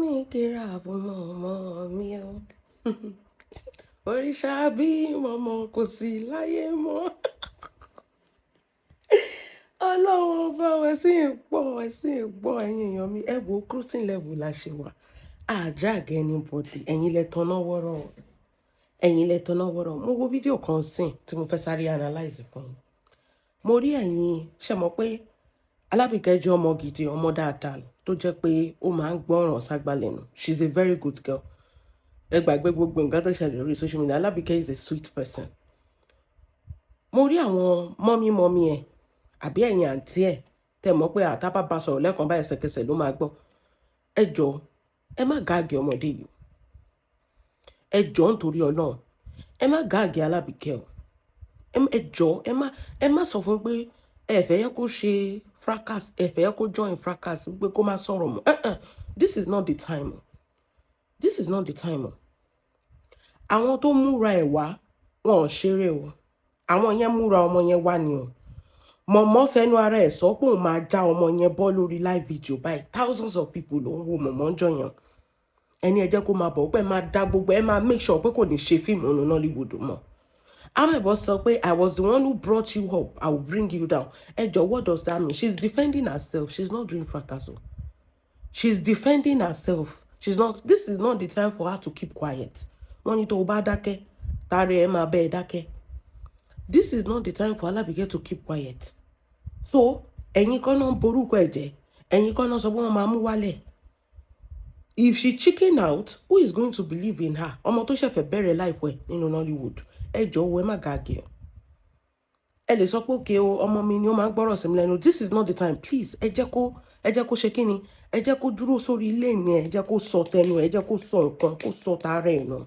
mi kíra fún mọ̀mọ́ mi o. Òrìṣà bí mọ̀mọ́ kò sí láyé mọ́. Ọlọ́run ọba wa, ẹ̀sìn pọ̀, ẹ̀sìn pọ̀, ẹ̀yin èèyàn mi. Ẹ wo, cruising level la ṣe wà. A drag anybody. Ẹ̀yin lẹ tọ́nà wọ́rọ̀. Ẹ̀yin lẹ tọ́nà wọ́rọ̀. Mo wo fídíò kan sìn tí mo fẹ́ sáré analyze fún yín. Mo rí ẹ̀yin, ṣe mọ̀ pé Alábìkẹ́ jẹ́ ọmọ gidi, ọmọ dáadáa tó jẹ́ pé ó máa ń gbọ́ràn ságbálẹ̀nu. She's a very good girl. Ẹ gbàgbé gbogbo nǹkan tó ṣẹlẹ̀ lórí social media. Alábìkẹ́ is a sweet person. Mo rí àwọn mummy mummy ẹ̀ àbí ẹ̀yin àǹtí ẹ̀ tẹ́ mọ̀ pé àtàbà bá sọ̀rọ̀ lẹ́ẹ̀kan báyìí, ẹsẹ̀kẹsẹ̀ ló máa gbọ́. Ẹ jọ̀ọ́, ẹ má gag ọmọdé yìí. Ẹ jọ̀ọ́, nítorí Ọlọ́run, ẹ má gag Alábìkẹ́ o. Ẹ jọ̀ọ́, ẹ má sọ fún pé ẹ fẹ́ yẹ kó ṣe fracas, ẹ fẹ́ yẹ kó join fracas, pé kó má sọ̀rọ̀ mọ́. This is not the time o. This is not the time o. Àwọn tó múra ẹ̀ wá, wọn ò ṣeré o. Àwọn yẹn múra ọmọ yẹn wá ni o. Mọ̀mọ́ fẹnu ara ẹ̀ sọ pé òun máa já ọmọ yẹn bọ́ lórí live video báyìí. Thousands of people ló ń wo mọ̀mọ́ ń jọyàn. Ẹni ẹ jẹ́ kó máa bọ̀ pé ẹ máa dá gbogbo, ẹ máa make sure pé kò ní ṣe fíìmù nínú Nollywood mọ́. Amebo sọ pé, "I was the one who brought you up, I will bring you down." Ẹ jọ̀ọ́, what does that mean? She's defending herself. She's not doing fracas o. She's defending herself. She's not. This is not the time for her to keep quiet. Wọ́n ní tó o bá dákẹ́, tààrẹ ẹ máa bẹ́ ẹ dákẹ́. This is not the time for Alábìkẹ́ to keep quiet. So ẹ̀yin kan náà ń borúkọ ẹ̀ jẹ́, ẹ̀yin kan náà sọ pé wọ́n máa mú wálẹ̀. If she chicken out, who is going to believe in her? Ọmọ tó ṣẹ̀fẹ̀ bẹ̀rẹ̀ life ẹ̀ nínú Nollywood. Ẹ jọ̀ọ́, ẹ má gag ẹ̀. Ẹ lè sọ pé okay o, ọmọ mi ni, ó máa ń gbọ́rọ̀ sí mi lẹ́nu. This is not the time, please. Ẹ jẹ́ kó ṣe kíni, ẹ jẹ́ kó dúró sórí ilé yẹn, ẹ jẹ́ kó sọ tẹnu ẹ, jẹ́ kó sọ nǹkan, kó sọ tara ẹ̀ nù.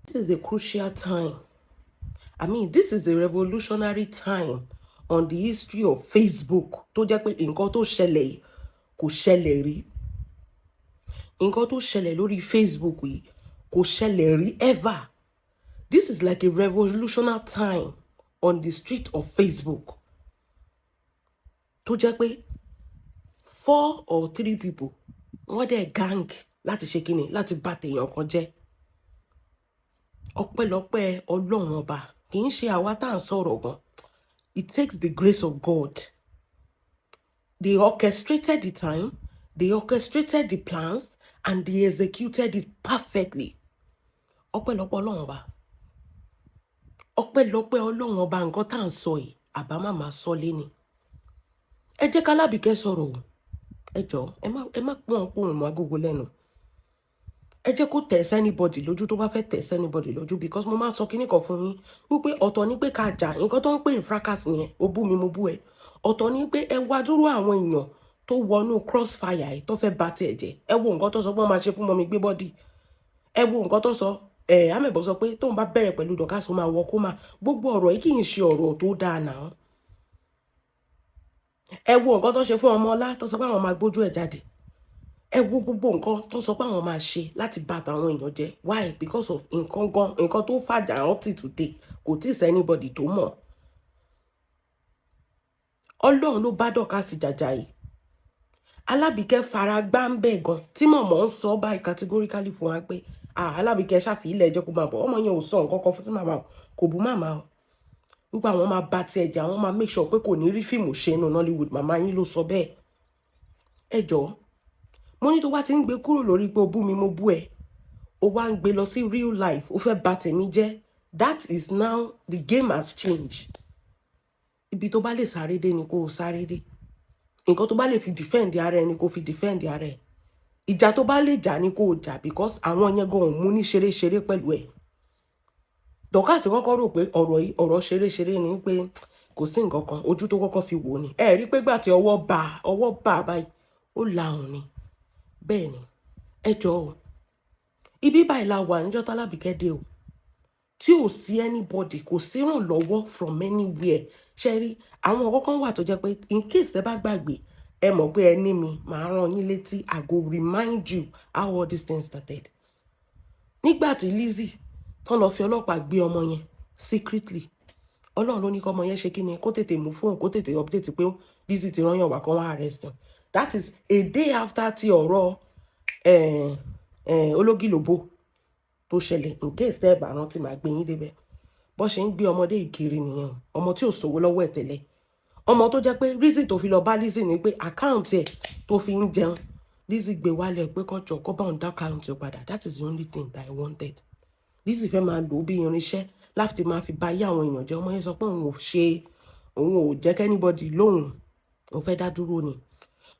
This is a crucial time. I mean, this is a revolutionary time on the history of Facebook tó jẹ́ pé nǹkan tó ṣẹlẹ̀ yìí kò ṣẹlẹ̀ rí. Nǹkan tó ṣẹlẹ̀ lórí Facebook yìí kò ṣẹlẹ̀ rí ever. This is like a revolutionary time on the street of Facebook tó jẹ́ pé four or three people, wọ́n dẹ̀ gang láti ṣe kíni, láti bà tèèyàn kan jẹ́. Ọpẹ́lọpẹ́ Ọlọ́run Ọba, kì í ṣe àwa tá à ń sọ̀rọ̀ gan. It takes the grace of God. They orchestrated the time, they orchestrated the plans, and they executed it perfectly. Ọpẹ́lọpẹ́ Ọlọ́run Ọba, ọpẹ́lọpẹ́ Ọlọ́run Ọba, nǹkan tá à ń sọ yìí, àbá má máa sọ lé ni. Ẹ jẹ́ kálábìkẹ́ sọ̀rọ̀ o. Ẹ jọ̀ọ́, ẹ má pọ́n pọ́n mọ́ agogo lẹ́nu. Ẹ jẹ́ kó tẹ̀ sí anybody lójú tó bá fẹ́ tẹ̀ sí anybody lójú, because mo máa sọ kíní kan fún yín wípé ọ̀tọ̀ ní pé ká jà, nǹkan tó ń pè ní fracas yẹn, ó bú mi, mo bú ẹ. Ọ̀tọ̀ ní pé ẹ wá dúró àwọn èèyàn tó wọnú crossfire ẹ tó fẹ́ bà tiẹ̀ jẹ́. Ẹ wo nǹkan tó sọ pé wọ́n máa ṣe fún mummy gbé body. Ẹ wo nǹkan tó sọ. Ẹ Amẹ̀bọ̀ sọ pé tóun bá bẹ̀rẹ̀ pẹ̀lú Dorkas, ó máa wọ kó máa gbogbo ọ̀rọ̀ yìí kì í ṣe ọ̀rọ̀ tó dáa náà. Ẹ wo nǹkan tó ṣe fún ọmọ ọlá tó sọ pé àwọn máa gbójú ẹ̀ jáde. Ẹ wo gbogbo nǹkan tó sọ pé àwọn máa ṣe láti bà tàwọn èèyàn jẹ́. Why? Because of nǹkan gan, nǹkan tó fàjà up till today, kò tí ì sí anybody tó mọ̀. Ọlọ́run ló bá Dorkas jàjà yìí. Alábìkẹ́ fara gbá ń bẹ̀ gan tí mọ̀mọ́ ń sọ báyìí categorically fún wa pé, ah, Alábìkẹ́ ṣàfihàn, ẹ jẹ́ kó máa bọ̀. Ọmọ yẹn ò sọ nǹkan kan fún sí màmá o, kò bú màmá o, wípé àwọn máa bá tiẹ̀ jẹ́, àwọn máa make sure pé kò ní rí fíìmù ṣe nínú Nollywood. Màmá yín ló sọ bẹ́ẹ̀. Ẹ jọ̀ọ́, mo ní tó bá ti ń gbé kúrò lórí pé o bú mi, mo bú ẹ, o wá ń gbé lọ sí real life, o fẹ́ bà tèmi jẹ́, that is now the game has changed. Ibi tó bá lè sáré dé ni kó o sáré dé. Nǹkan tó bá lè fi defend ara ẹ ni kó fi defend ara ẹ. Ìjà tó bá lè jà ni kó o jà, because àwọn yẹn gan ò mú ní ṣeré-ṣeré pẹ̀lú ẹ̀. Dorkas kọ́kọ́ rò pé ọ̀rọ̀ yìí, ọ̀rọ̀ ṣeré-ṣeré ni, pé kò sí nǹkan kan. Ojú tó kọ́kọ́ fi wò ni ẹ rí pé gbà tí ọwọ́ bá báyìí, ó lahùn ni. Bẹ́ẹ̀ ni, ẹ jọ̀ọ́ o, ibi báyìí la wà níjọ́ tálábìkẹ́ dé o, tí ò sí anybody, kò sí ìrànlọ́wọ́ from anywhere. Ṣe rí àwọn kọ́kọ́ wà tó jẹ́ pé in case tẹ́ bá gbàgbé, ẹ mọ̀ pé ẹ ní mi, màá rán yín létí. I go remind you how all this thing started. Nígbà tí Lizzy tán lọ fi ọlọ́pàá gbé ọmọ yẹn secretly, Ọlọ́run ló ní kọ́ ọmọ yẹn ṣe kí ni, kó tètè mú fóònù, kó tètè update pé Lizzy ti rán yàn wá kán wá arrest him. That is a day after ti ọ̀rọ̀. Ológìlóbó tó ṣẹlẹ̀, in case tẹ́ ẹ bá rántí, màá gbé yín débẹ̀. Bó ṣe ń gbé ọmọdé ìkiri nìyẹn o. Ọmọ tí ò sówó lọ́wọ́ ẹ̀ tẹ́lẹ̀, ọmọ tó jẹ́ pé reason tó fi lọ bá Lizzy ni pé account ẹ̀ tó fi ń jẹun, Lizzy gbé wálẹ̀ pé kó jọ kó bá òun dá account ẹ̀ padà. That is the only thing that I wanted. Lizzy fẹ́ máa lò ó bí irinṣẹ́ láti máa fi ba ayé àwọn èèyàn jẹ́. Ọmọ yẹn sọ pé òun ò ṣe, òun ò jẹ́ kí anybody lóhùn, òun fẹ́ dá dúró ni.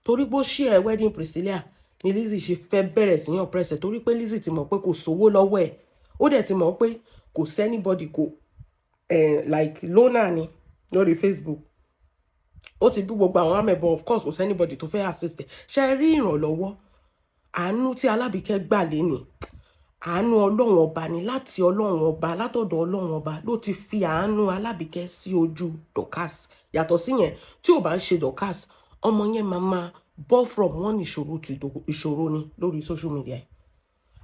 Torí pé ó ṣí ẹ̀ wedding Priscilla ni Lizzy ṣe fẹ́ bẹ̀rẹ̀ sí yàn press ẹ̀, torí pé Lizzy ti mọ̀ pé kò sówó lọ́wọ́ ẹ̀. Ó dẹ̀ ti mọ̀ pé kò sí anybody, kò like loner ni lórí Facebook. Ó ti bú gbogbo àwọn amẹ̀bọ̀. Of course, kò sí anybody tó fẹ́ assist ẹ̀. Ṣe rí ìrànlọ́wọ́ àánú tí Alábìkẹ́ gbà lénìí? Àánú Ọlọ́run Ọba ni, láti Ọlọ́run Ọba, látọ̀dọ̀ Ọlọ́run Ọba ló ti fi àánú Alábìkẹ́ sí ojú Dorcas. Yàtọ̀ síyẹn, tí ò bá ń ṣe Dorcas, ọmọ yẹn máa máa bọ́ from one ìṣòro to ìṣòro ni lórí social media.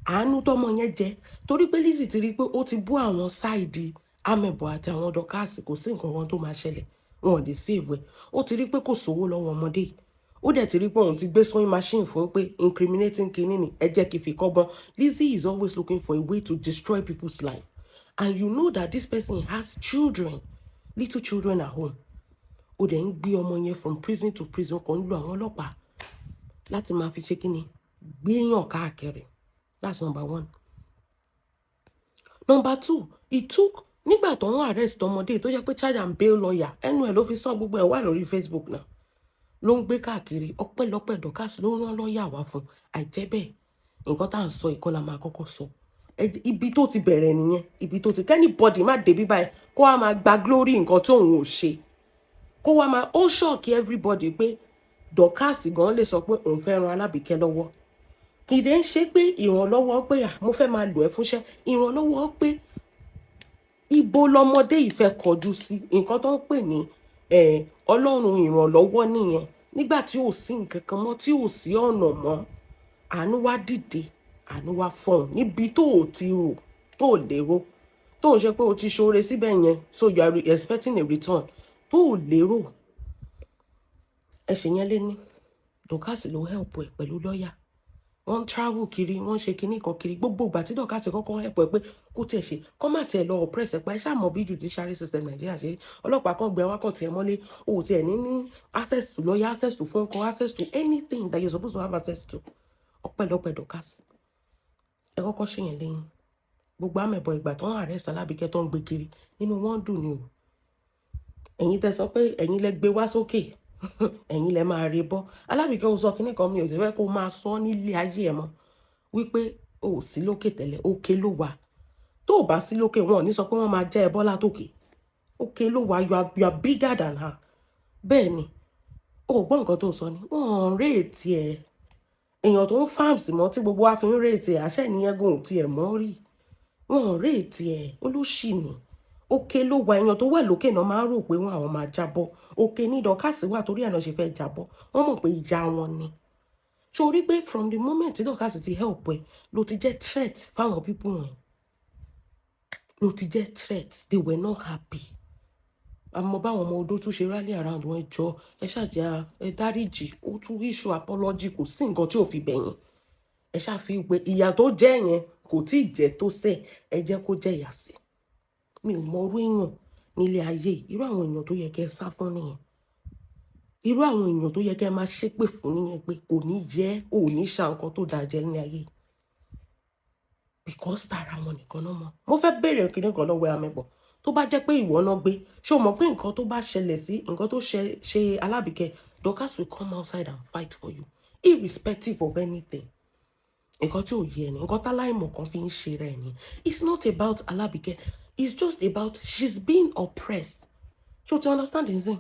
Àánú tọmọ yẹn jẹ, torí pé Lizzy ti rí i pé ó ti bú àwọn side amẹ̀bọ̀ àti àwọn Dorcas, kò sí nǹkan kan tó máa ṣẹlẹ̀, wọn ò lè save ẹ̀. Ó ti rí pé kò sówó lọ́wọ́ ọmọdé yìí. Ó dẹ̀ ti rí pé òun ti gbé sewing machine fún pé incriminating kinní ni, ẹ jẹ́ kí fi kọ́gbọ́n. Lizzy is always looking for a way to destroy people's life, and you know that this person has children, little children at home. Ó dẹ̀ ń gbé ọmọ yẹn from prison to prison, kan ń lo àwọn ọlọ́pàá láti máa fi ṣe kíni, gbéyàn káàkiri. That's number one. Number two, it took nígbà tó ń arrest ọmọdé tó jẹ́ pé charge and bail lawyer, ẹnu ẹ̀ ló fi sọ, gbogbo ẹ̀ wà lórí Facebook náà ló ń gbé káàkiri. Ọpẹ́lọpẹ́ Dorcas ló rán lọ́ọ̀yà wá fún. Àìjẹ́ bẹ́ẹ̀, nǹkan tá à ń sọ ìkọlà máa kọ́kọ́ sọ. Ibi tó ti bẹ̀rẹ̀ nìyẹn, ibi tó ti kí anybody má débi báyìí, kó wá máa gba glory nǹkan tí òun ò ṣe, kó wá máa ó shock everybody pé Dorcas gan lè sọ pé òun fẹ́ ran Alábìkẹ́ lọ́wọ́. Kì í dẹ̀ ń ṣe pé ìrànlọ́wọ́ pé à mo fẹ́ máa lò ẹ́ fúnṣẹ́, ìrànlọ́wọ́ pé ibo lọmọdé yìí fẹ́ kọjú sí. Nǹkan tó ń pè ní Ọlọ́run ìrànlọ́wọ́ nìyẹn. Nígbà tí ò sí nǹkan kan mọ́, tí ò sí ọ̀nà mọ́, àánú wá dìde, àánú wá fọhùn níbi tó o ti rò, tó o lérò, tó o ṣe pé o ti ṣoore síbẹ̀ yẹn, so you are expecting a return tó o lérò. Ẹ ṣe yẹn lé ní Dorcas ló help ẹ pẹ̀lú lọ́ọ̀yà. Wọ́n ń travel kiri, wọ́n ń ṣe kinní kan kiri. Gbogbo ìgbà tí Dorcas kọ́kọ́ help ẹ pé kó tiẹ̀ ṣe kọ́ má tiẹ̀ lọ oppress ẹ pa. Ẹ ṣáà mọ̀ bí judiciary system Nàìjíríà ṣe rí. Ọlọ́pàá kan gbé wá kàn tiẹ̀ mọ́lé, o ò tiẹ̀ ní access to lawyer, access to phone call, access to anything that you're supposed to have access to. Ọpẹ́lọpẹ́ Dorcas. Ẹ kọ́kọ́ ṣe yẹn lẹ́yìn. Gbogbo àmẹ̀bọ̀, ìgbà tó ń arrest Alábìkẹ́, tó ń gbé kiri, nínú wọn dùn ni o. Ẹ̀yin tẹ́ sọ pé ẹ̀yin lẹ gbé wá sókè, ẹ̀yin lẹ máa rí bọ́. Alábìkẹ́, ó sọ kínní kan, mi ò sì fẹ́ kó máa sọ nílé ayé ẹ̀ mọ́, wípé o ò sí lókè tẹ́lẹ̀, òkè ló wà. Tó o bá sí lókè, wọn ò ní sọ pé wọ́n máa jẹ́ ẹ bọ́ látòkè. Òkè ló wà. You are bigger than her. Bẹ́ẹ̀ ni, o ò gbọ́ nǹkan tó sọ ni. Wọ́n ò rate ẹ̀. Èèyàn tó ń farms mọ́ tí gbogbo wa fi ń rate ẹ̀, àṣẹ ìníyẹn gùn tiẹ̀ mọ́ rí. Wọ́n ò rate ẹ̀, olóṣì ni. Òkè ló wà. Èèyàn tó wà lókè náà máa ń rò pé wọn àwọn máa jábọ́. Òkè ní Dorcas wà, torí ẹ̀ náà ṣe fẹ́ jábọ́. Wọ́n mọ̀ pé ìyá wọn ni. Sórí pé from the moment tí Dorcas ti help ẹ, ló ti jẹ́ threat fáwọn people wọn, ló ti jẹ́ threat. They were not happy. Àmọ́ báwọn ọmọ odó tún ṣe rally around wọn, jọ ẹ ṣàjẹ́ ẹ dáríjì. Ó tún issue apology, kò sí nǹkan tí ò fi bẹ̀yìn. Ẹ ṣàfi pé ìyà tó jẹ́ yẹn kò tí ì jẹ́ tó sẹ̀, ẹ jẹ́ kó jẹ́ ìyà sí. Mi ò mọ orú èèyàn nílé ayé. Irú àwọn èèyàn tó yẹ kẹ́ ẹ sá fún nìyẹn. Irú àwọn èèyàn tó yẹ kẹ́ ẹ máa ṣépè fún nìyẹn, pé kò ní jẹ́ ò ní ṣa nǹkan tó dáa jẹ nílé ayé, because tara wọn nìkan náà mọ̀. Mo fẹ́ béèrè kíní kan lọ́wọ́ Amẹ́bọ̀. Tó bá jẹ́ pé ìwọ náà gbé, ṣé o mọ̀ pé nǹkan tó bá ṣẹlẹ̀ sí, nǹkan tó ṣe ṣe Alábìkẹ́, Dorcas will come outside and fight for you irrespective of anything? Nǹkan tí ò yé ẹni, nǹkan táláìmọ̀ kan fi ń ṣe rẹ̀ ni. It's not about Alábìkẹ́, it's just about she's being oppressed. Ṣé o ti understand nsìn?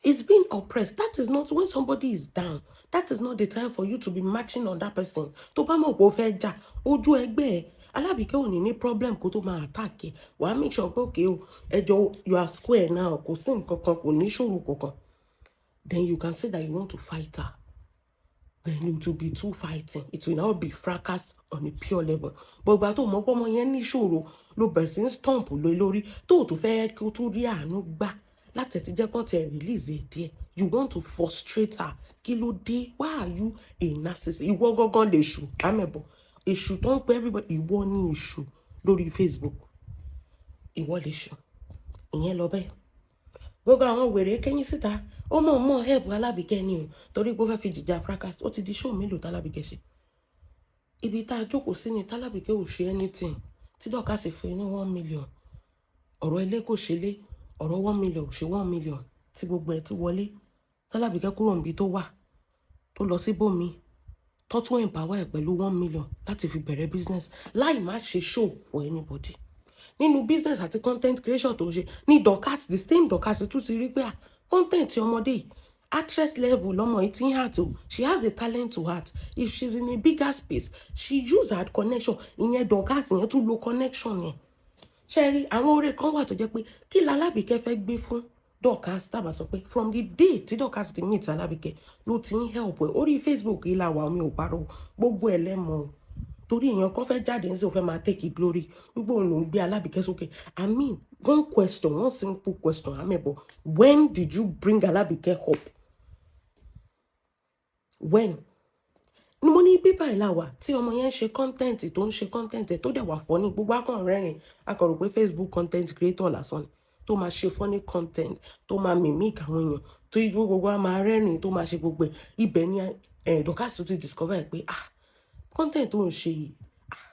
It's being oppressed. That is not when somebody is down. That is not the time for you to be marching on that person. Tó bá mọ̀ pé o fẹ́ jà, ojú ẹgbẹ́ ẹ̀, Alábìkẹ́ ò ní problem kó tó máa attack ẹ̀. Wàá make sure pé okay o, ẹjọ́, you are square now, kò sí nǹkan kan, kò ní ṣòro kankan. Then you can say that you want to fight her. Then it will be two fighting. It will now be fracas on a pure level. But ìgbà tó mọ̀ pé ọmọ yẹn ní ìṣòro, ló bẹ̀rẹ̀ sí ní stomp lé lórí, tó o tún fẹ́ kí o tún rí àánú gbà. Láti ẹ̀ ti jẹ́ kán tiẹ̀ release ẹ̀ díẹ̀, you want to frustrate her. Kí ló dé? Why are you a narcissist? Ìwọ gángan lè ṣù amẹ̀bọ̀, èṣù tó ń pẹ́ everybody. Ìwọ ní èṣù lórí Facebook, ìwọ lè ṣù. Ìyẹn lọ bẹ́ẹ̀. Gbogbo àwọn wèrè kẹ́yìn síta, ó mọ̀ mọ̀ help Alábìkẹ́ ni o, torí pé ó fẹ́ fi jìjà fracas. Ó ti di show mélòó tálábìkẹ́ ṣe? Ibi tá a jókòó sí ni tálábìkẹ́ ò ṣe anything, tí Dorcas fún ní 1 million. Ọ̀rọ̀ ilé kò ṣe lé, ọ̀rọ̀ 1 million ò ṣe 1 million, tí gbogbo ẹ̀ tún wọlé. Tálábìkẹ́ kúrò níbi tó wà, tó lọ síbòmíì, tó tún empower ẹ̀ pẹ̀lú 1 million láti fi bẹ̀rẹ̀ business láì má ṣe show for anybody. Nínú business àti content creation tó ń ṣe ní Dorcas, the same Dorcas tún ti rí pé, ah, content ọmọdé yìí, actress level lọmọ yìí ti ń act o. She has a talent to act. If she's in a bigger space, she use her connection. Ìyẹn Dorcas yẹn tún lo connection yẹn. Ṣe rí àwọn oore kan wà tó jẹ́ pé kí l'Alábìkẹ́ fẹ́ gbé fún Dorcas? Tábà sọ pé from the day tí Dorcas ti meet Alábìkẹ́ ló ti ń help ẹ̀ orí Facebook yìí la wà. Omi ò parọ́, gbogbo ẹ̀ lẹ́mọ̀ọ́, torí èèyàn kan fẹ́ jáde ní sí, òun fẹ́ máa take glory gbogbo òun ló ń gbé Alábìkẹ́ sókè. I mean, one question, one simple question, amebo: when did you bring Alábìkẹ́ up? When ni mo ní bíbá ìlà wà tí ọmọ yẹn ń ṣe content, tó ń ṣe content ẹ̀, tó dẹ̀ wà funny, gbogbo akàn rẹ́rìn, akọ̀rò pé Facebook content creator lásán ni, tó máa ṣe funny content, tó máa mimic àwọn èèyàn, tó yí gbogbo wa máa rẹ́rìn, tó máa ṣe gbogbo ẹ̀. Ibẹ̀ ni Dorcas ti discover ẹ̀ pé, ah, content tó ń ṣe yìí, ah,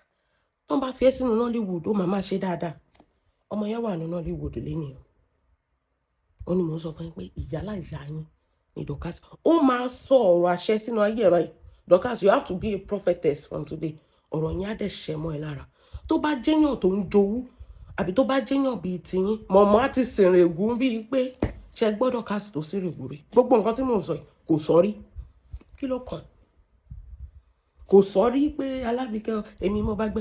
tó ń bá fi ẹ́ sínú Nollywood, ó máa máa ṣe dáadáa. Ọmọ yẹn wà ní Nollywood lẹ́nìí. Ó ní mò ń sọ fún yín pé ìyálà ìyá yín ni Dorcas. Ó máa sọ ọ̀rọ̀ àṣẹ sínú ayé ẹ̀ báyìí: "Dorcas, you have to be a prophetess from today." Ọ̀rọ̀ yẹn á dẹ̀ ṣẹ mọ́ ẹ lára. Tó bá jẹ́yàn tó ń jowú, àbí tó bá jẹ́yàn bíi tiyín, mọ̀mọ́ á ti sìnrìngún bíi pé ṣe gbọ́ Dorcas tó sìnrìngún rí. Gbogbo nǹkan tí mò ń sọ yìí, kò sọ rí. Kí ló kàn? Kò sọ rí pé Alábìkẹ́, èmi mo bá gbé.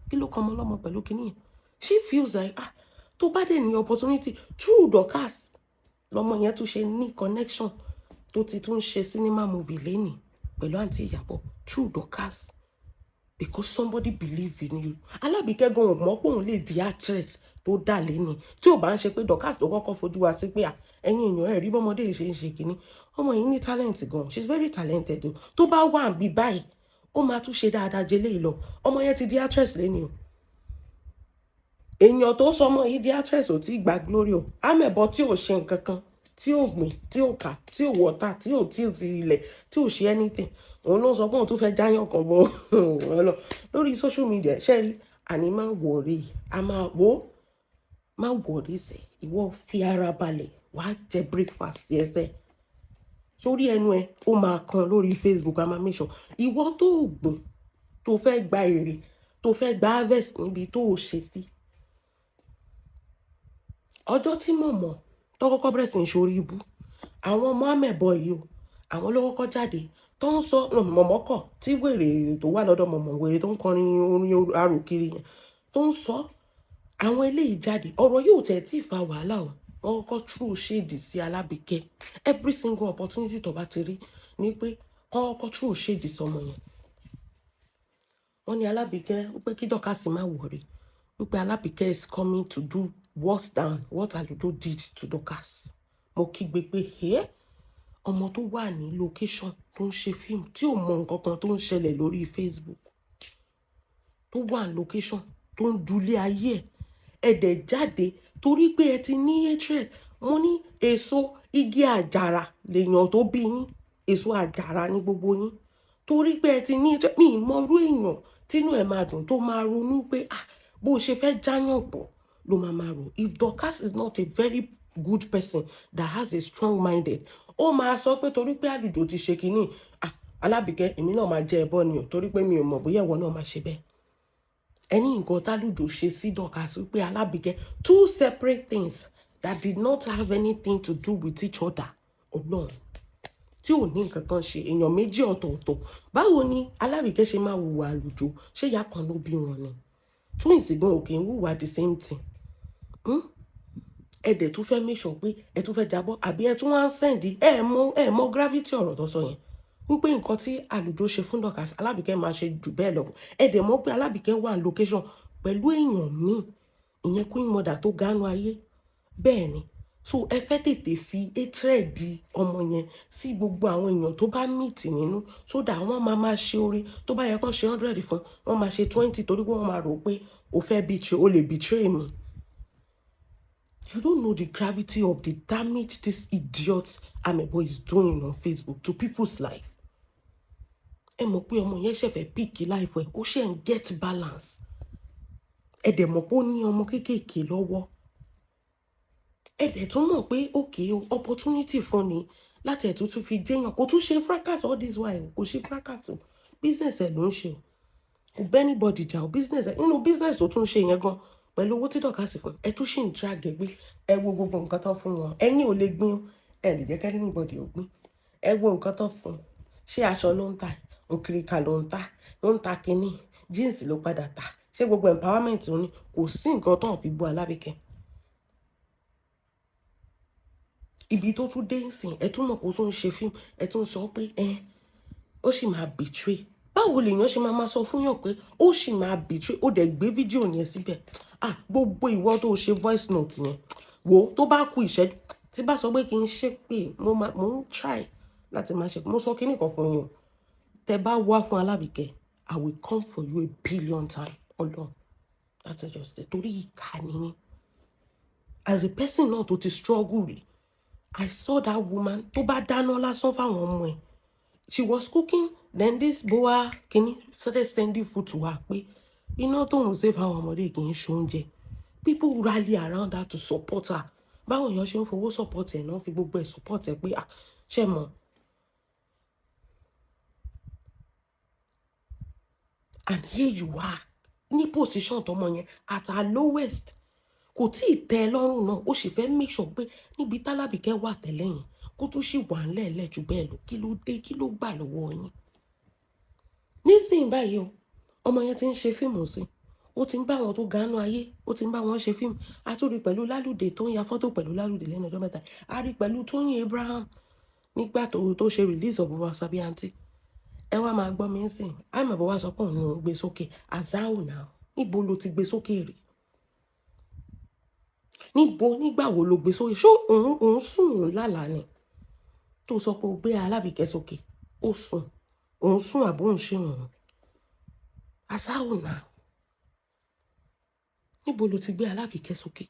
Kí ló kàn ọmọ ọlọ́mọ pẹ̀lú kinní yẹn? She feels like, ah, tó bá dẹ̀ ní opportunity through Dorcas, lọmọ yẹn tún ṣe ní connection, tó ti tún ṣe cinema movie lẹ́nìí pẹ̀lú àǹtí Ìyábọ̀ through Dorcas, because somebody believe in you. Alábìkẹ́ gan ò mọ̀ pé òun lè di actress tó dà lẹ́ni, tí ò bá ń ṣe pé Dorcas tó kọ́kọ́ fojú wa sí pé, ẹ̀yin èèyàn, ẹ̀ rí bọ́mọdé yìí ṣe ń ṣe kínní, ọmọ yìí ní talent gan, she is very talented o. Tó bá wà bí báyìí, ó máa tún ṣe dáadáa jẹ léyìí lọ. Ọmọ yẹn ti di actress lẹ́ni o. Èèyàn tó sọ ọmọ yìí di actress ò tí gba glory o. Amẹ̀bọ tí ò ṣe nǹkan kan, tí ò gbìn, tí ò kà, tí ò wọ́tà, tí ò tí ì ti ilẹ̀, tí ò ṣe anything, òun ló sọ pé òun tún fẹ́ jáyàn kan bọ́ lọ lórí social media. Ṣe rí? Àní má worry, a máa wo, má worry sẹ́. Ìwọ fi ara balẹ̀, wàá jẹ breakfast ẹsẹ̀ sórí ẹnu ẹ, ó máa kan lórí Facebook. A máa make sure ìwọ tó gbìn, tó fẹ́ gba èrè, tó fẹ́ gba harvest níbi tó o ṣe sí. Ọjọ́ tí mọ̀mọ́ tó kọ́kọ́ bẹ̀rẹ̀ sí ní ṣorí ibú, àwọn ọmọ amẹ̀bọ yìí o, àwọn ló kọ́kọ́ jáde tó ń sọ mọ̀mọ́ kọ̀ tí wèrè tó wà lọ́dọ̀ mọ̀mọ́, wèrè tó ń kọrin orin aròkiri yẹn tó ń sọ. Àwọn eléyìí jáde, ọ̀rọ̀ yóò tẹ̀ tí ì fa wàhálà o. Wọ́n kọ́kọ́ throw shade sí Alábìkẹ́. Every single opportunity tó bá ti rí ni pé kọ́ kọ́kọ́ throw shade sọmọ yẹn. Wọ́n ní Alábìkẹ́ wípé kí Dorcas má worry, wípé Alábìkẹ́ is coming to do worse than what Aludo did to Dorcas. Mo kígbe pé, ẹ́, ọmọ tó wà ní location, tó ń ṣe fíìmù, tí ò mọ nǹkan kan tó ń ṣẹlẹ̀ lórí Facebook, tó wà ní location, tó ń dulé ayé ẹ̀, ẹ̀ dẹ̀ jáde torí pé ẹ ti ní hatred. Mo ní èso igi àjàrà lèèyàn tó bí yín, èso àjàrà ní gbogbo yín, torí pé ẹ ti ní hatred. Mi ì mọ irú èèyàn tínú ẹ̀ máa dùn, tó máa ronú pé, ah, bó ṣe fẹ́ jáyàn pọ̀ ló máa máa rò. If Dorcas is not a very good person that has a strong minded, ó máa sọ pé torí pé àlùjọ ti ṣe kínní, ah, Alábìkẹ́, èmi náà máa jẹ ẹbọ ni o, torí pé mi ò mọ̀ bóyá ìwọ náà máa ṣe bẹ́ẹ̀. Ẹni nǹkan tálùjọ ṣe sí Dorcas, wípé Alábìkẹ́, two separate things that did not have anything to do with each other. Ọlọ́run tí ò ní nǹkan kan ṣe, èèyàn méjì ọ̀tọ̀ọ̀tọ̀. Báwo ni Alábìkẹ́ ṣe máa hùwà àlùjọ? Ṣé ìyá kan ló bí wọn ni? Twins gan ò kì í hùwà the same thing. Hmm? Ẹ dẹ̀ tún fẹ́ make sure pé ẹ tún fẹ́ jábọ́, àbí ẹ tún wá ń send. Ẹ mọ gravity ọ̀rọ̀ tó sọ yẹn, wípé nǹkan tí àlùjọ ṣe fún Dorcas, Alábìkẹ́ máa ṣe jù bẹ́ẹ̀ lọ. Ẹ dẹ̀ mọ̀ pé Alábìkẹ́ wà ní location pẹ̀lú èèyàn míì, ìyẹn Queen Mother tó gánú ayé. Bẹ́ẹ̀ ni. So ẹ fẹ́ tètè fi hatred ọmọ yẹn sí gbogbo àwọn èèyàn tó bá meet nínú, so that wọ́n máa máa ṣe oore tó bá yẹ kán ṣe 100 fún, wọ́n máa ṣe 20, torí pé wọ́n máa rò pé o fẹ́ betray, o lè betray mi. You don't know the gravity of the damage this idiot Amebo is doing on Facebook to people's life. Ẹ mọ̀ pé ọmọ yẹn ṣẹ̀fẹ̀ pick life ẹ̀, ó ṣe ń get balance. Ẹ dẹ̀ mọ̀ pé ó ní ọmọ kéékèèké lọ́wọ́. Ẹ dẹ̀ tún mọ̀ pé okay, opportunity fún ni láti ẹ̀ tún fi jẹ́yàn. Kò tún ṣe fracas all this while, kò ṣe fracas o. Business ẹ̀ ló ń ṣe o. Kò bẹ́ anybody jà o. Business ẹ̀, nínú business tó tún ṣe yẹn gan, pẹ̀lú owó tí Dorcas fún ẹ, tún ṣì ń drag ẹ pé ẹ wo gbogbo nǹkan tó fún wọn. Ẹ̀yin ò lè gbin, ẹ lè jẹ́ kí anybody ò gbin. Ẹ wo nǹkan tó fún. Ṣé aṣọ ló ń tà? Òkìrìkà ló ń tà, ló ń ta kínní, jeans ló padà tà. Ṣé gbogbo empowerment ó ní? Kò sí nǹkan tó ń fi bú Alábìkẹ́. Ibi tó tún dé nsìn, ẹ tún mọ̀ kó tún ń ṣe fíìmù, ẹ tún sọ pé ẹ ó sì máa betray. Báwo lèèyàn ṣe máa máa sọ fún yàn pé ó sì máa betray? Ó dẹ̀ gbé fídíò yẹn síbẹ̀. Ah, gbogbo ìwọ tó ṣe voice note yẹn, wò ó, tó bá kú ìṣẹ́jú tí bá sọ pé kí n ṣe pé mo máa, mo ń try láti máa ṣe. Mo sọ kíní kan fún yín o: tẹ bá wá fún Alábìkẹ́, I will come for you a billion times. Ọlọ́run, that's just it. Torí ìkà nìyẹn. As a person náà tó ti struggle rí, I saw that woman tó bá dáná lásán fáwọn ọmọ ẹ̀. She was cooking, then this boa kini started sending food to her pé iná tóun ṣe fáwọn ọmọdé kì í ṣoúnjẹ. People rally around her to support her. Báwọn èèyàn ṣe ń fowó support ẹ̀ náà, fi gbogbo ẹ̀ support ẹ̀ pé ah, ṣe mọ̀. And here you are ní position tọmọ yẹn at her lowest, kò tí ì tẹ́ ẹ lọ́rùn náà, ó sì fẹ́ make sure pé níbi tálábìkẹ́ wà tẹ́lẹ̀ yẹn, kó tún sì wà ńlẹ̀ẹ́lẹ̀ jù bẹ́ẹ̀ lọ. Kí ló dé? Kí ló gbà lọ́wọ́ yín nísìnyí báyìí o? Ọmọ yẹn ti ń ṣe fíìmù sí, ó ti ń bá àwọn tó gánú ayé, ó ti ń bá wọn ṣe fíìmù. A tún rí pẹ̀lú Lálùdé, tó ń ya fọ́tò pẹ̀lú Lálùdé lẹ́nu ọjọ́ mẹ́ta. A rí pẹ̀lú Tóyìn Abraham nígbà tó ṣe release of Baba Sabi Aunty. Ẹ wá máa gbọ́ mi sìn, àìmọ̀ wá sọ pé òun ò ń gbé sókè. Azao náà, níbo ló ti gbé sókè rí? Níbo? Nígbà wo ló gbé sókè? Ṣó òun sùn, òun lálàá ni tó sọ pé o gbé Alábìkẹ́ sókè? Ó sùn, òun sùn àbó òun ṣe òun? Azao náà, níbo ló ti gbé Alábìkẹ́ sókè?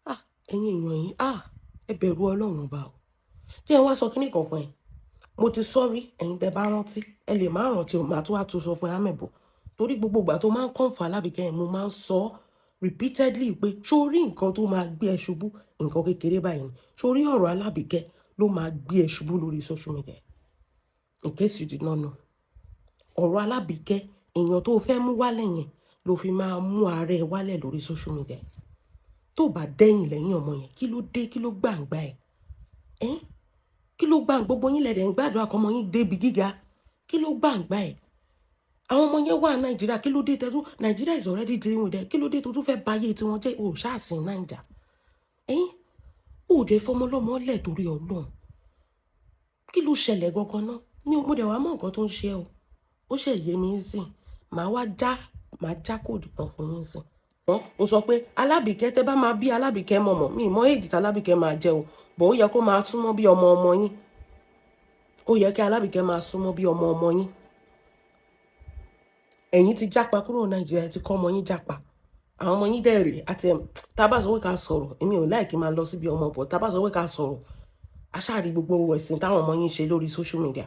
Ah, ẹ̀yin èèyàn yìí, ah, ẹ bẹ̀rù Ọlọ́run ọba o. Jẹ́ ẹ wá sọ kíní kan fún ẹ. Mo ti sọ rí, ẹ̀yin tẹ́ bá rántí, ẹ lè má rántí o, màá tún wá tún sọ fún Amẹ̀bọ̀, torí gbogbo ìgbà tó máa ń kọ́ǹfà Alábìkẹ́ yẹn, mo máa ń sọ repeatedly pé ṣó rí nǹkan tó máa gbé ẹ ṣubú, nǹkan kékeré báyìí ni. Ṣó rí ọ̀rọ̀ Alábìkẹ́ ló máa gbé ẹ ṣubú lórí social media? In case you did not know, ọ̀rọ̀ Alábìkẹ́, èèyàn tó fẹ́ mú wálẹ̀ yẹn, ló fi máa mú ara ẹ wálẹ̀ lórí social media. Tó bá dẹ́yìn lẹ́yìn ọmọ yẹn, kí ló dé? Kí ló gbàǹgbà ẹ̀ ẹ́? Kí ló gbà? Gbogbo yín lẹ̀dẹ̀ ń gbàdúrà kọ́mọ yín débi gíga. Kí ló gbàǹgbà ẹ̀? Àwọn ọmọ yẹn wà Nàìjíríà. Kí ló dé tẹ́tú? Nàìjíríà is already dealing with them. Kí ló dé tó tún fẹ́ báyé tí wọ́n jẹ́? Ò ṣáàsìn Nàìjà ẹ̀yìn ò dé fọmọlọ́mọ lẹ̀ torí Ọlọ́run. Kí ló ṣẹlẹ̀ gangan náà? Mi ò mo dẹ̀ wá mọ̀ nǹkan tó ń ṣe ọ́. Ó ṣe yé mi sìn. Màá wá já, màá já code kan fún yín sìn. Wọ́n ó sọ pé Alábìkẹ́, tẹ́ bá máa bí Alábìkẹ́ mọ̀mọ́, mi mọ èjì tí Alábìkẹ́ máa jẹ́ o, bọ̀ ó yẹ kó máa súnmọ́ bí ọmọ ọmọ yín. Ó yẹ kí Alábìkẹ́ máa súnmọ́ bí ọmọ ọmọ yín. Ẹ̀yin ti jápa kúrò Nàìjíríà, ti kọ́ ọmọ yín jápa. Àwọn ọmọ yín dẹ̀ rèé àti tá a bá sọ pé ká sọ̀rọ̀, èmi ò like máa lọ síbi ọmọ bọ̀. Tá a bá sọ pé ká sọ̀rọ̀, aṣáàrí gbogbo ẹ̀sìn táwọn ọmọ yín ṣe lórí social media.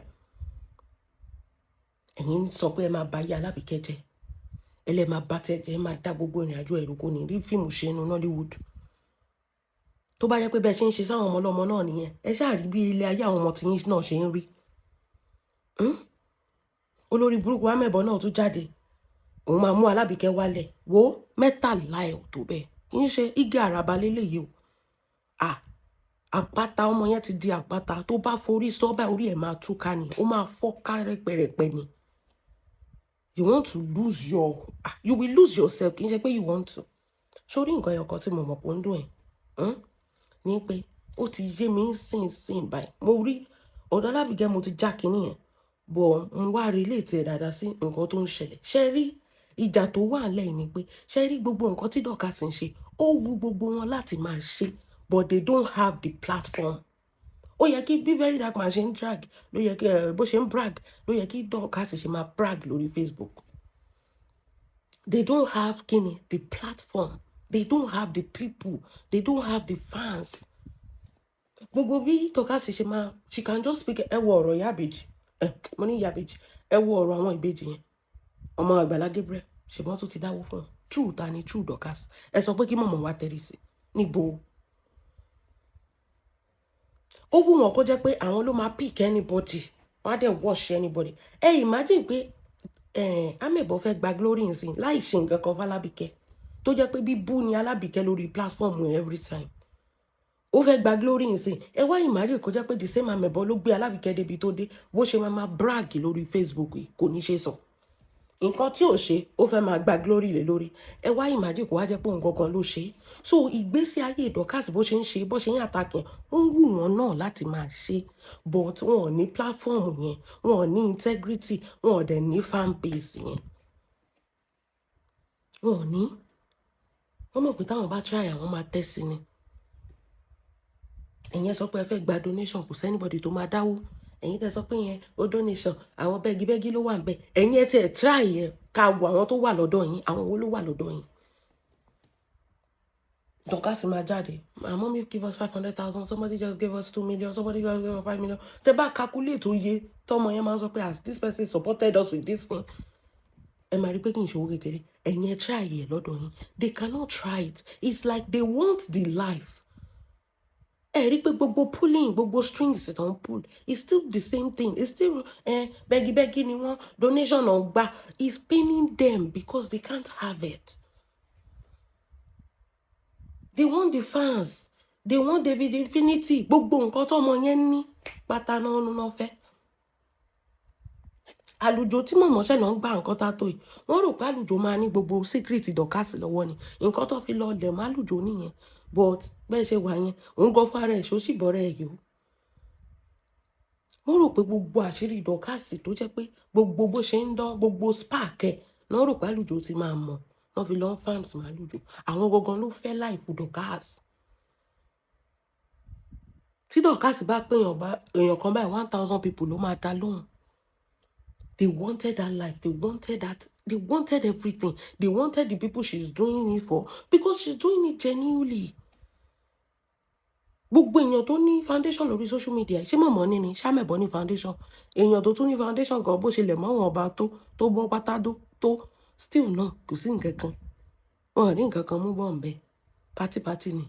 Ẹ̀yin sọ pé ẹ máa ba ayé Alábìkẹ́ jẹ́, ẹ lẹ́ máa bá tẹ́ jẹ́, ẹ máa dá gbogbo ìrìn àjò ẹ̀rù, kò ní rí fíìmù ṣe inú Nollywood. Tó bá yẹ pé bẹ́ẹ̀ ṣe ń ṣe sáwọn ọmọ ọlọ́mọ náà nìyẹn, ẹ ṣáà rí bí ilé ayé àwọn ọmọ tiyín náà ṣe ń rí. Olórí burúkú amẹ́bọ̀ náà tún jáde, òun máa mú Alábìkẹ́ wálẹ̀. Wo mẹ́tàlá ẹ̀ ò tó bẹ́ẹ̀, kì í ṣe igi àràbà lélẹ́yìí o. À àpáta, ọmọ yẹn ti di àpáta. Tó bá forí sọ báyìí, orí ẹ̀ máa túká ni, ó máa fọ́ ká rẹ́pẹrẹpẹ ni. You want to lose your, ah, you will lose yourself. Kì í ṣe pé you want to. Sórí nǹkan ẹyọ kan tí mo mọ̀ pé ó ń dùn ẹ̀ ní pé ó ti yé mi sìn sìn báyìí. Mo rí ọ̀dọ̀ Alábìkẹ́, mo ti já kinní yẹn bọ̀, ń wá relate ẹ̀ dáadáa sí nǹkan tó ń ṣẹlẹ̀. Ṣé rí ìjà tó wà lẹ́yìn ni pé, ṣé rí gbogbo nǹkan tí Dorcas ń ṣe, ó wu gbogbo wọn láti máa ṣe. but they don't have the platform. Ó yẹ kí bí Very Dark Man ṣe ń drag ló yẹ kí ẹ bó ṣe ń brag ló yẹ kí Dorcas ṣe máa brag lórí Facebook. They don't have kini the platform, they don't have the people, they don't have the fans. Gbogbo bí Dorcas ṣe máa, she can just speak. Ẹ wo ọ̀rọ̀ ìyá ìbejì, ẹ mo ní ìyá ìbejì, ẹ wo ọ̀rọ̀ àwọn ìbejì yẹn, ọmọ Àgbàlá Gabriel, ṣùgbọ́n tó ti dáwó fún wọn true ta ni true Dorcas. Ẹ sọ pé kí mọ̀mọ́ wa tẹ̀lé sí níbo. Ó wù wọ́n kó jẹ́ pé àwọn ló máa pick anybody, wọ́n á dẹ̀ wash anybody. Ẹ imagine pé Amẹ̀bọ̀ fẹ́ gba glory nsìn láì ṣe nǹkan kan f'Alábìkẹ́, tó jẹ́ pé bíbú ni Alábìkẹ́ lórí platform every time. Ó fẹ́ gba glory nsìn. Ẹ wá imagine kó jẹ́ pé the same Amẹ̀bọ̀ ló gbé Alábìkẹ́ débi tó dé, bó ṣe máa máa brag lórí Facebook yìí kò ní ṣe sọ nǹkan tí ò ṣe. Ó fẹ́ máa gba glory lé lórí. Ẹ wá imagine kó wá jẹ́ pé òun gangan ló ṣe. So ìgbésí ayé Dorcas, bó ṣe ń ṣe, bó ṣe ń attack ẹ̀, ó ń wù wọ́n náà láti máa ṣe, but wọn ò ní platform yẹn, wọn ò ní integrity, wọn ò dẹ̀ ní fan base yẹn, wọn ò ní. Wọ́n mọ̀ pé táwọn bá try, àwọn máa tẹ́ sí ni. Ẹ̀yin sọ pé ẹ fẹ́ gba donation, kò sí anybody tó máa dáwó. Ẹ̀yin tẹ́ sọ pé yẹn ó donation, àwọn bẹ́gibẹ́gi ló wà ń bẹ̀. Ẹ̀yin ẹ tiẹ̀ try ẹ̀ ká wo àwọn tó wà lọ́dọ̀ yín. Àwọn wo ló wà lọ́dọ̀ yín? Dorcas máa jáde, "My mommy give us 500,000, somebody just gave us 2 million, somebody just gave us 5 million." Tẹ́ bá calculate oye tọmọ yẹn máa ń sọ pé as this person supported us with this thing, ẹ máa rí pé kì í ṣe owó kékeré. Ẹ̀yin ẹ try ẹ̀ lọ́dọ̀ yín. They cannot try it. It's like they want the life. Ẹ rí pé gbogbo pulling, gbogbo strings tó ń pull, it's still the same thing. It's still bẹ́gibẹ́gi ni wọ́n, donation náà gbà. It's paining them because they can't have it. They want the fans, they want David Infinity, gbogbo nǹkan tọ́mọ yẹn ní pátá náà náà fẹ́. Àlùjọ tí mọ̀mọ́ ṣẹ̀ náà ń gba nǹkan tá tó yìí, wọ́n rò pé àlùjọ máa ní gbogbo secret Dorcas lọ́wọ́ ni. Nǹkan tó fi lọ lẹ̀ mọ́ àlùjọ nìyẹn. But bẹ́ẹ̀ ṣe wà yẹn, òun gan fúnra ẹ̀ ṣó sì bọ́rẹ̀ ẹ̀ yìí o. Wọ́n rò pé gbogbo àṣírí Dorcas, tó jẹ́ pé gbogbo bó ṣe ń dán, gbogbo spark ẹ̀ náà, rò pé àlùjọ ti máa mọ̀. Wọ́n fi lọ farms mọ́ àlùjọ. Àwọn gangan ló fẹ́ life Dorcas. Tí Dorcas bá pé èèyàn kan báyìí, 1,000 people ló máa dá lóhùn. They wanted that life. They wanted that. They wanted everything. They wanted the people she's doing it for because she's doing it genuinely. Gbogbo èèyàn tó ní foundation lórí social media, ṣé mọ̀mọ́ ní ni ṣámẹ̀bọ̀ ní foundation? Èèyàn tó tún ní foundation gan, bó ṣe lẹ̀ mọ́ wọn ọba tó bọ́ pátá tó still náà, kò sí nǹkan kan, wọn ò ní nǹkan kan mú bọ̀ ń bẹ, pátípátí ni.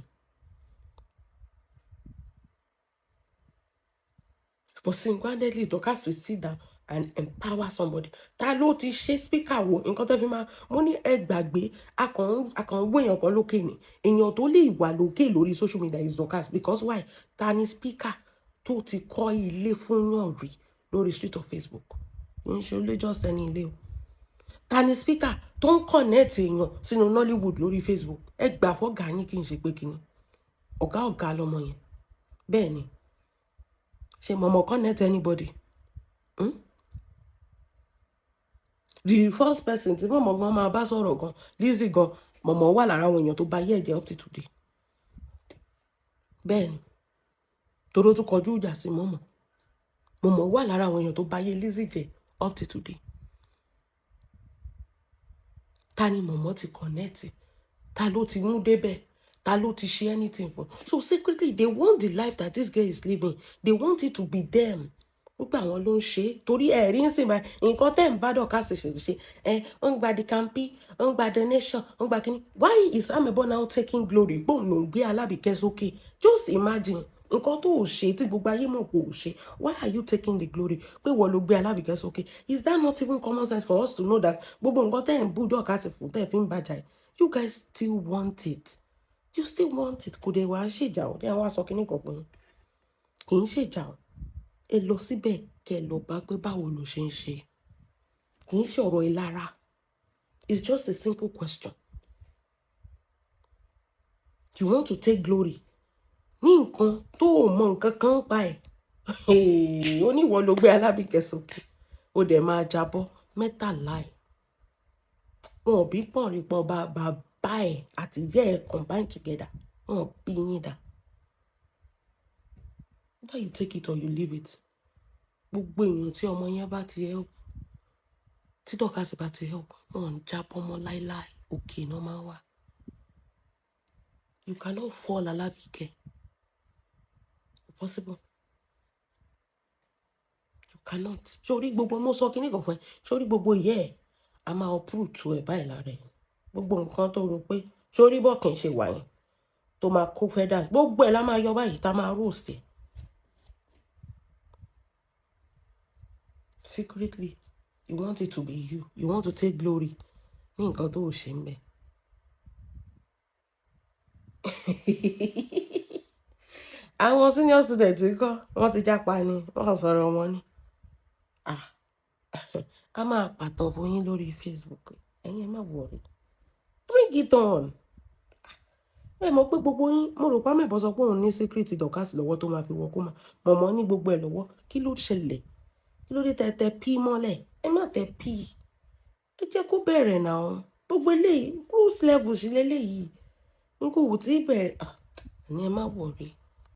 But single-handedly, Dorcas will sit down and empower somebody. Ta ló ti ṣe speaker wo nǹkan tó fi máa mo ní ẹ gbàgbé? Akàn wó èèyàn kan lókè ni. Èèyàn tó lè wà lókè lórí social media is Dorcas. Because why? Ta ni speaker tó ti kọ́ ilé fún yàn rí lórí street of Facebook? Kì í ṣe ilé just ẹni ilé o. Ta ni speaker tó ń connect èèyàn sínú Nollywood lórí Facebook? Ẹ gbà fọ́gà yín, kì í ṣe pé kíni, ọ̀gá ọ̀gá lọmọ yẹn. Bẹ́ẹ̀ ni, ṣe mọ̀mọ́ connect anybody? Hmm? The first person tí mọ̀mọ́ gan máa bá sọ̀rọ̀ gan, Lizzy gan, mọ̀mọ́ wà lára àwọn èèyàn tó bá yé ẹ̀jẹ̀ up to today. Bẹ́ẹ̀ ni, torí ó tún kọjú ìjà sí mọ̀mọ́. Mọ̀mọ́ wà lára àwọn èèyàn tó bá yé Lizzy jẹ́ up to today. Ta ni mọ̀mọ́ ti connect? Ta ló ti mú débẹ̀? Ta ló ti ṣe anything fún? So secretly, they want the life that this girl is living. They want it to be them, wípé àwọn ló ń ṣe é. Torí ẹ̀rí ń sìn báyìí, nǹkan tẹ́ ń bá Dorcas ṣe ṣe ẹ ń gba the campi, ń gba donation, ń gba kíní. Why is Amebo now taking glory gbóhùn ló ń gbé Alábìkẹ́ sókè? Just imagine, nǹkan tó ò ṣe tí gbogbo ayé mọ̀ kò ṣe, why are you taking the glory pé wọ́n ló gbé Alábìkẹ́ sókè? Is that not even common sense for us to know that gbogbo nǹkan tẹ́ ń bú Dorcas fún, tẹ́ fi ń bàjá, you guys still want it? You still want it. Kò dé wàá ṣèjà ò dé àwọn aṣọ kìíní kankan, kì í ṣèjà ò. Ẹ lọ síbẹ̀ kẹ́ ẹ lọ bá pé báwo ló ṣe ń ṣe. Kì í ṣe ọ̀rọ̀ ìlara. It's just a simple question. You want to take glory ní nǹkan tó o mọ nǹkan kan pa ẹ̀. Ó ní ìwọ ló gbé Alábìkẹ́ sókè, ó dẹ̀ máa jábọ́ mẹ́tàlá ẹ̀. Wọn ò bí pọ̀nrín pọ̀n bá bàbá ẹ̀ àti ìyá ẹ̀ combine together, wọn ò bí yín dà. Either you take it or you leave it. Gbogbo èèyàn tí ọmọ yẹn bá ti help, tí Dorcas bá ti help, wọn ò ń jábọ́ mọ́ láíláí, òkè náà máa ń wà. You cannot fall, Alábìkẹ́. Possible. You cannot. Sórí gbogbo, mo sọ kíní kan fún ẹ, sórí gbogbo ìyẹ́ ẹ̀, a máa uproot ẹ̀ báyìí lára ẹ̀. Gbogbo nǹkan tó rò pé sórí bọ́ọ̀kì ṣe wà yẹn tó máa kó feathers, gbogbo ẹ̀ la máa yọ báyìí tá máa roast ẹ̀. Secretly, you want it to be you. You want to take glory ní nǹkan tó ò ṣe ń bẹ̀. Àwọn senior student kọ́, wọ́n ti jápa ni, wọ́n sọ̀rọ̀ wọn ni. Ah, a máa pàtàn fún yín lórí Facebook. Ẹ̀yin ẹ má worry. Bring it on. Ẹ mọ̀ pé gbogbo yín, mo rò pé Amẹ̀bọ sọ pé òun ní secret Dorcas lọ́wọ́ tó máa fi wọ kó máa. Mọ̀mọ́ ní gbogbo ẹ̀ lọ́wọ́. Kí ló ṣẹlẹ̀? Kí ló dé tẹ tẹ pí mọ́lẹ̀? Ẹ má tẹ pí. Ẹ jẹ́ kó bẹ̀rẹ̀ náà. Gbogbo eléyìí, cruise level sí leléyìí. N kò wù tí bẹ̀rẹ̀. Ah, ẹ̀yin ẹ má worry.